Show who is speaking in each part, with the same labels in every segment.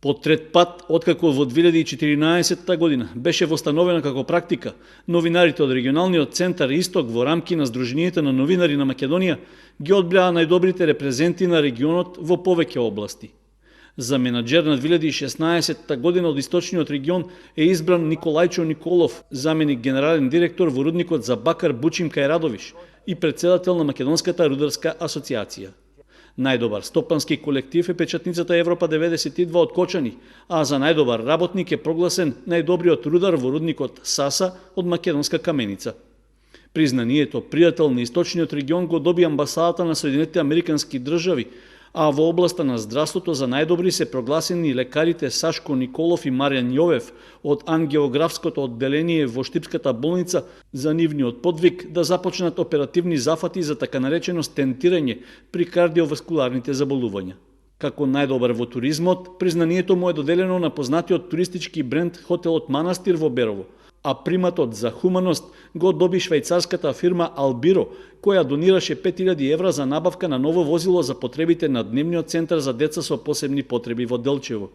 Speaker 1: По трет пат, откако во 2014 година беше востановена како практика, новинарите од регионалниот центар Исток во рамки на Сдруженијето на новинари на Македонија ги одбраа најдобрите репрезенти на регионот во повеќе области. За менаџер на 2016 година од Источниот регион е избран Николајчо Николов, заменик генерален директор во рудникот за бакар Бучим Кајрадовиш и претседател на Македонската рударска асоциација. Најдобар стопански колектив е печатницата Европа 92 од Кочани, а за најдобар работник е прогласен најдобриот рудар во рудникот Саса од Македонска каменица. Признанието пријател на Источниот регион го доби амбасадата на Соединетите Американски држави, а во областа на здравството за најдобри се прогласени лекарите Сашко Николов и Маријан Јовев од ангиографското одделение во Штипската болница за нивниот подвиг да започнат оперативни зафати за така наречено стентирање при кардиоваскуларните заболувања. Како најдобар во туризмот, признанието му е доделено на познатиот туристички бренд Хотелот Манастир во Берово, а приматот за хуманост го доби швајцарската фирма Албиро, која донираше 5000 евра за набавка на ново возило за потребите на дневниот центар за деца со посебни потреби во Делчево.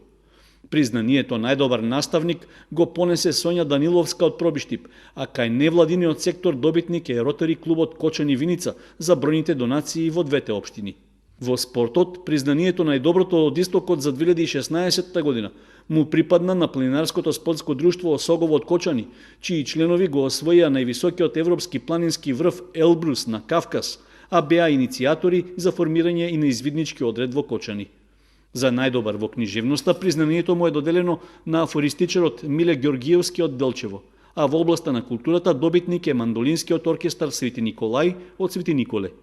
Speaker 1: Признанието најдобар наставник го понесе Сонја Даниловска од Пробиштип, а кај невладиниот сектор добитник е Ротари клубот Кочани Виница за бројните донации во двете општини. Во спортот, признанието најдоброто од Истокот за 2016 година му припадна на планинарското спортско друштво Осогово од Кочани, чии членови го освоија највисокиот европски планински врв Елбрус на Кавказ, а беа иницијатори за формирање и на извиднички одред во Кочани. За најдобар во книжевноста признанието му е доделено на афористичарот Миле Ѓоргиевски од Делчево, а во областа на културата добитник е мандолинскиот оркестар Свети Николај од Свети Николе.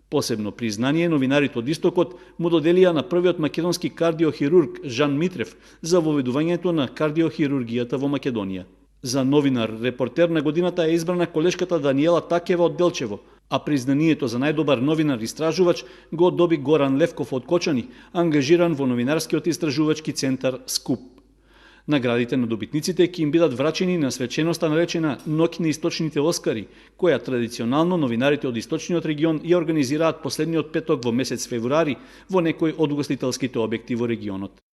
Speaker 1: Посебно признание новинарите од Истокот му доделија на првиот македонски кардиохирург Жан Митрев за воведувањето на кардиохирургијата во Македонија. За новинар репортер на годината е избрана колешката Даниела Такева од Делчево, а признанието за најдобар новинар истражувач го доби Горан Левков од Кочани, ангажиран во новинарскиот истражувачки центар СКУП. Наградите на добитниците ќе им бидат врачени на свеченоста наречена Ноќ на источните оскари, која традиционално новинарите од Источниот регион ја организираат последниот петок во месец февруари во некој од угостителските објекти во регионот.